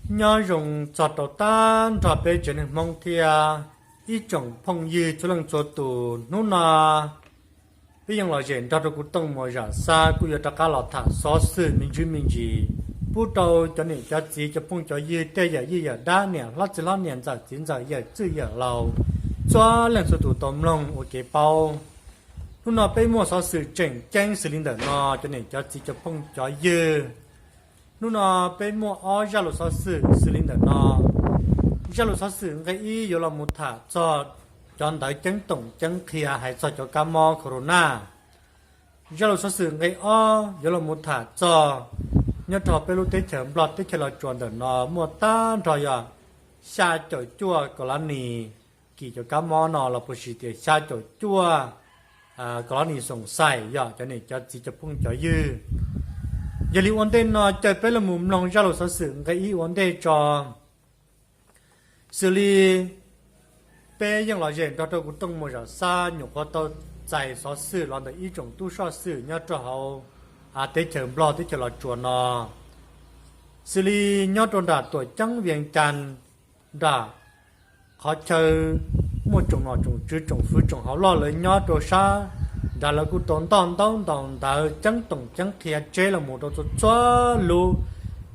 Nyob zoo txog rau tag nrho peb tsev neeg Hmoob thiab ib tsoom phooj ywg txhua leej txhua tus. Hnub no peb yeej los zem nrog rau kuv Tooj Muas Zam Xab kuj yuav rov qab los tham xov xwm me ntsis me ntsis pub rau cov niam cov txiv cov phooj cov ywg tej yawm yij yawm dab niam hlob txiv hlob niam ntxawm txiv ntxawm yawm txwj yawm laus txhua leej txhua tus tau mloog ua kev paub. Hnub no peb muaj xov xwm tseem ceeb xws li ntawm no cov niam cov txiv cov phooj cov ywg. Hnub no peb muaj ob zaj lus xov xwm xws li ntawm no. Zaj lus xov xwm nqe ib yuav los mus tham txog cov ntawv ceeb toom ceeb qhia hais txog cov kab mob corona. Zaj lus xov xwm nqe ob yuav los mus tham txog nyob rau peb lub teb chaws Nplog teb chaws Los Tsuas ntawm no muaj tag nrho yog xya caum cuaj kos lab nis kis cov kab mob no los puas sis tias xya caum cuaj kos lab nis xoom xais yog cov niam cov txiv cov phooj cov ywg. Yog li ua ntej no caw peb los mus mloog zaj lus xov xwm nqe ib ua ntej tso. Xws li peb yeej los zem nrog rau kuv Tooj Muas Zam Xab nyuam qhuav tau txais xov xwm los ntawm ib tsoom tub soj xwm nyob rau hauv teb chaws Nplog teb chaws Los Tsuas no, xws li nyob rau nram tuam ceeb Vias Cas nram qhov chaw muaj tsoom nom tsoom tswv tsoom fwv tsoom hauv loj lawv nyob rau sab nrad lawv kuj tau ntoj ntaub ntaus ntawv ceeb toom ceeb qhia tseb los mus rau txhua txhua lub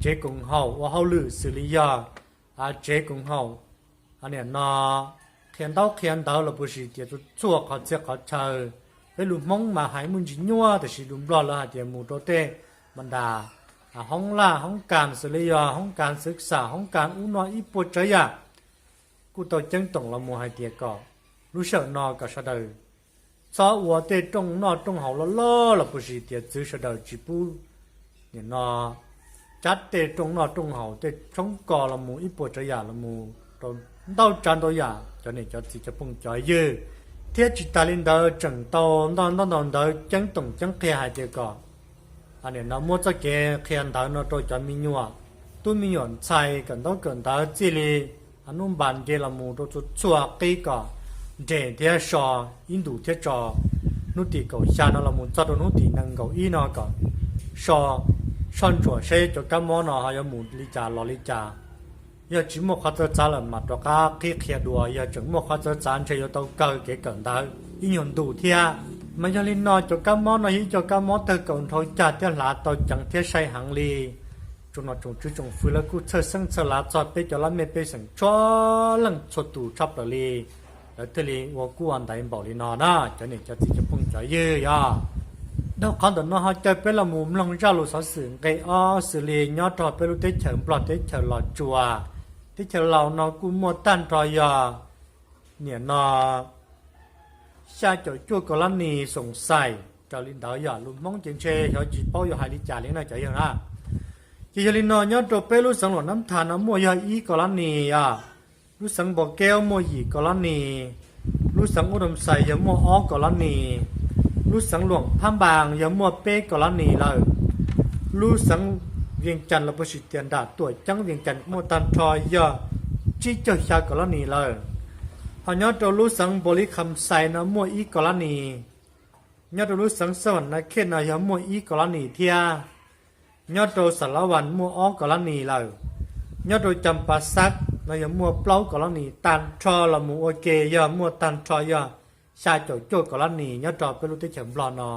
tsev koom haum ua hauj lwm xws li yog tsev koom haum, nim no qhia ntaub qhia ntawv los puas sis tias txhua txhua qhov txhia qhov chaw. Peb lus Hmoob mas hais muaj ntsis nyuaj tiam sis lus Nplog lawv hais tias mus rau tej ma nras hoob laj hoob kas xws li yog hoob kas xwv xam hoob kas ub no ib puas tsav yam kuj tau ceeb toom los mus hais tias kom lub sij hawm no kom sawv daws txhob ua tej rooj noj rooj haus loj loj los puas sis tias txwv sawv daws tsis pub nim no cab tej rooj noj rooj haus tej tshoob kos los mus ib puas tsav yam los mus rau ntau tsav ntau yam cov niam cov txiv cov phooj cov ywg. Thiab tsis tas li ntawd tseem tau ntoj ntaub ntawv ceeb toom ceeb qhia hais tias kom nim no muab txoj kev qhia ntawv no rau cov me nyuam tub me nyuam ntxhais kawm ntaub kawm ntawv txij li hnub npas nce los mus rau txhua txhua qib kom nres thiab so ib ntus thiab tso hnub tim kaum xya no los mus txog rau hnub tim nees nkaum ib no kom so soj ntsuam seb cov kab mob no ho yuav mus li cas los li cas. Yog tsis muaj qhov txawv txav lawm mas rov qab qhib qhia dua, yog tseem muaj qhov txawv txav ntshe yuav tau kawg kev kawm ntawv ib nyuag ntu thiab. Mas yog li no cov kab mob no yog ib co kab mob tawg kaus nrhau cag thiab hlav tau ceev thiab sai heev li. Tsoom nom tsoom tswv tsoom fwv lawv kuj txhawj xeeb txhawj lav txog peb cov laj mej pej xeem txhua leej txhua tus tshaj plaws li. Lawv thiaj li ua kuj ua ntaiv npaum li no na cov niam cov txiv cov phooj cov ywg yog. Dhau qhov ntawm no ho caw peb los mus mloog zaj lus xov xwm nqe ob xws li nyob rau peb lub teb chaws Nplog teb chaws Los Tsuas. Teb chaws Laus no kuj muaj tag nrho yog nim no xya caum cuaj kos lab nis xoom xais raws li ntawd yog lus Hmoob ces ntshe xyov tsis paub yuav hais li cas li no cov yawg na. Ces yog li no nyob rau peb lub xeev Luam Nab Thas no muaj yog ib kos lab nis os. Lub xeev Npos Keub muaj yim kos lab nis. Lub xeev Ub Doo Xais yog muaj ob kos lab nis. Lub xeev Luam Phab Npas yog muaj peb kos lab nis lawm. Lub xeev Vias Cas los puas sis tias nram tuam ceeb Vias Cas muaj tag nrho yog tsib caug xya kos lab nis lawm. Ho nyob rau lub xeev Npos Lis Kham Xais no muaj ib kos lab nis. Nyob rau lub xeev Xas Vas Nas Khej no yog muaj ib kos lab nis thiab. Nyob rau Xas Las Vas muaj ob kos lab nis lawm. Nyob rau Cas Pas Xab no yog muaj plaub kos lab nis, tag nrho los mus ua ke yog muaj tag nrho yog xya caum cuaj kos lab nis nyob rau peb lub teb chaws Nplog no.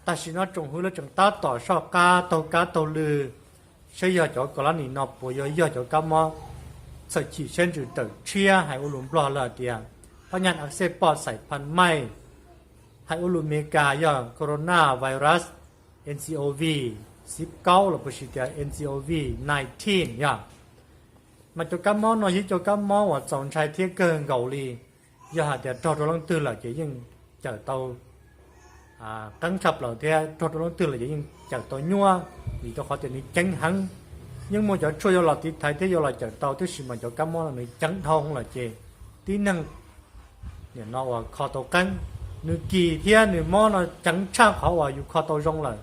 Tam sim no tsoom hwv lawv tseem tab tom soj qab taug kab taug lw saib yog cov kos lab nis no puas yuav yog cov kab mob txhawj chim siab ntsws tawm tshiab hais ua lus Nplog lawv hais tias phab nyaj a xej poj xais phan maij, hais ua lus Meskas yog corona virus ncov xiv kaub los puas sis tias ncov nineteen yog. Mas cov kab mob no yog ib co kab mob uas txaus ntshai thiab kawg nkaus li. Yog hais tias raug rau leej twg lawm ces yeej cawm tau qeeb tshaj plaws thiab raug rau leej twg lawm ces yeej cawm tau nyuaj, vim rau qhov tias nws ceev heev. Yeej muaj cov tshuaj yuav los tiv thaiv thiab yuav los cawm tau, tab sis mas cov kab mob no nws ceev dhau lawm ces tib neeg nim no uas kho tau qeeb, nws kis thiab nws mob no ceev tshaj qhov uas yus kho tau zoo lawm.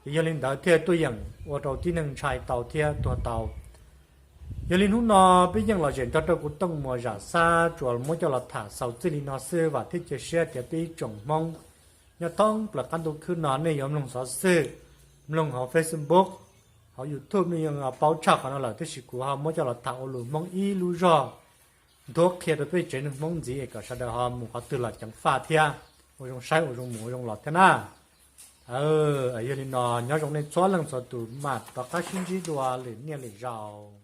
Ces yog li ntawd thiaj tuaj yeem ua rau tib neeg ntshai tau thiab tuag tau. Yog li hnub no peb yeej los zem nrog rau kuv Tooj Muas Zam Xab tsuas muab coj los tham xaus txij li no xwb, vam thiab cia siab tias peb ib tsoom Hmoob nyob thoob plaws qab ntuj khwb no nej yuav mloog xov xwm, mloog hauv Facebook, Hauv YouTube nej yeej paub tshaj qhov no lawm, tab sis kuv ho muab coj los tham ua lus Hmoob ib lub zog, nthuav qhia rau peb tsev neeg Hmoob ntxiv es kom sawv daws ho mus qhov twg los ceev faj thiab, ua zoo saib, ua zoo mus, ua zoo los thiab na. Yog li no, nyob zoo nej txhua leej txhua tus, mam rov qab sib ntsib dua lwm niaj lwm zaus.